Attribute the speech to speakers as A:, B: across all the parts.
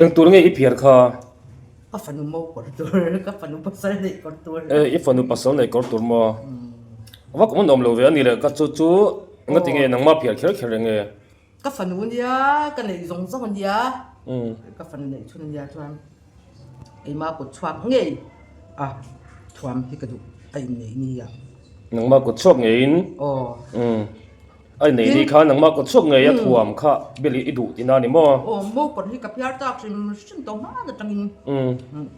A: Eng tur nge i phiar kha?
B: Ka fanu mo kawr tur, ka fanu pasal neih kawr tur.
A: E, i fanu pasal neih kawr tur maw? Vak awm an awm lo ve a ni le, ka chu chu engati nge nangmah phiar kher kher eng nge?
B: Ka fanu ania, ka neih zawng zawng ania, ka fanu neih chhun ania chuan keimah kut chhuak ngei a thuam hi ka duh a inneih nia.
A: Nangmah kut chhuak ngeiin?
B: Aw.
A: A inneih ni kha nangmah kut chhuak ngei a thuam kha bial i duh tihna a ni maw?
B: Aw, mo kawr hi ka phiar chak hrim hrim tawh hman atangin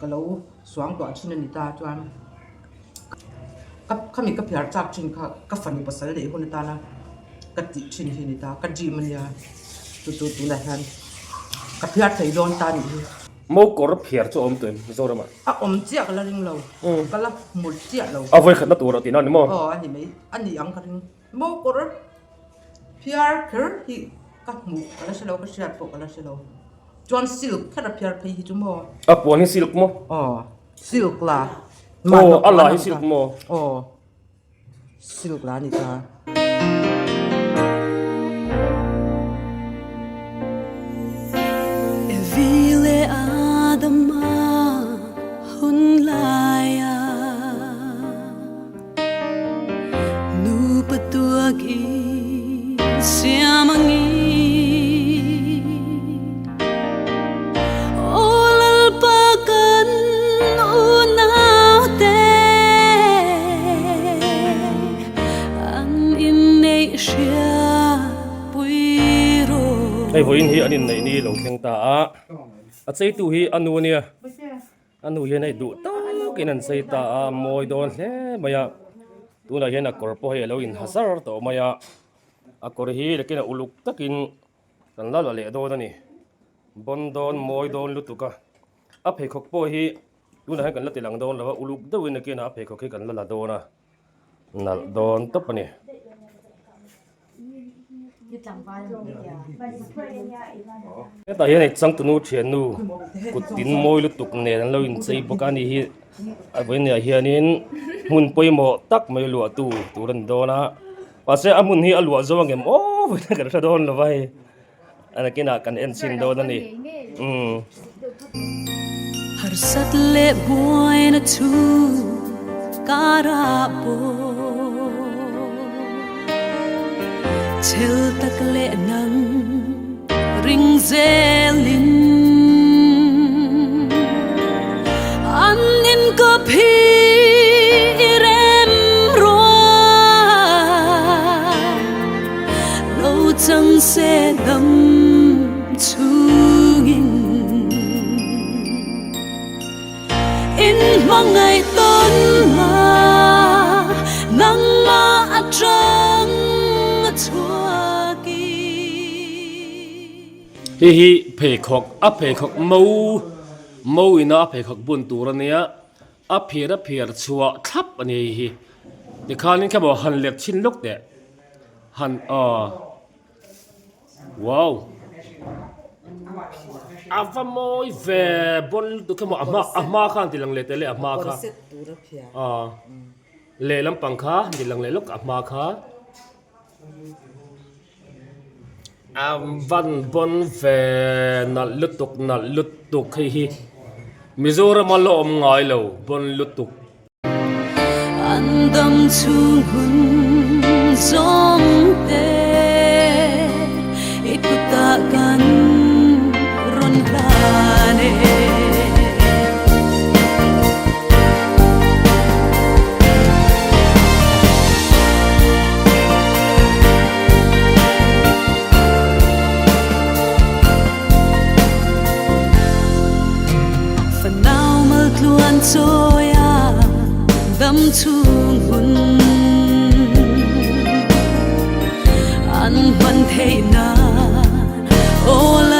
B: ka lo suangtuah thin a ni ta chuan ka khami ka phiar chak thin kha ka fanu pasal neih hun atana ka tih thin hi a ni ta, ka dream a nia chu chu tunah hian ka phiar thei dawn ta a nih hi.
A: Mo kawr phiar chu a awm tawh em Mizoramah?
B: A awm chiah ka la ring lo, ka la hmu chiah lo.
A: A vawikhatna tur a tihna a ni maw?
B: Aw a ni mai, a ni ang ka ring. Mo kawr phiar kher hi ka hmuh ka la hre lo, ka hriat pawh ka la hre lo. Chuan silk kher a phiar phei hi chu maw?
A: A puan hi silk maw?
B: Aw, silk la.
A: Aw, a la hi silk maw?
B: Aw, silk la a ni ta.
A: Hei vawiin hi an inneih ni lo thleng ta a, a cheitu hi a nu ania. A nu hian hei duh takin an chei ta a, mawi dawn hle mai a, tunah hian a kawr pawh hei a lo inha zar tawh mai a, a kawr hi lekin a uluk takin kan la la leh dawn a ni, bawn dawn mawi dawn lutuk a, a pheikhawk pawh hi tunah hian kan la ti lang dawn lo a, uluk deuhin nakinah a pheikhawk hi kan la la dawn a. Nalh dawn tawp a ni. Hetah hian hei changtunu thiannu kut tin mawi lutuk nen an lo inchei bawk a ni hi a vawinia hianin hmun pawimawh tak mai luahtu tur a ni dawn a mahse a hmun hi a luah zo angem aw vawiin kan hre dawn lo va hei a nakinah kan en chhin dawn a ni umm.
C: Harsat leh buaina chu karah pawh chhel tak leh nang ring zelin an inkawp hi i rem ruah lo chang se dam chungin in hmangaih tawn la nangmah atang a chhuak i.
A: Hei hi pheikhawk a pheikhawk mo mo ina a pheikhawk bun tur a nia a phiar a phiar chhuah thlap a ni hei hi tikhanin kha maw han let chhin lawk teh han aw. Wow! A va mawi ve bawn lutuk kha maw a hma a hma kha an ti lang leh teh le a hma kha aw leh lampang kha an ti lang leh lawk a hma kha a van bawn ve nalh lutuk nalh lutuk hei hi Mizoram a la awm ngai lo bawn lutuk.
C: An dam chhung hun zawng te i kutah kan rawn hlan e. Fanau mal tluan chawi a dam chhung hun an hman theih nan aw.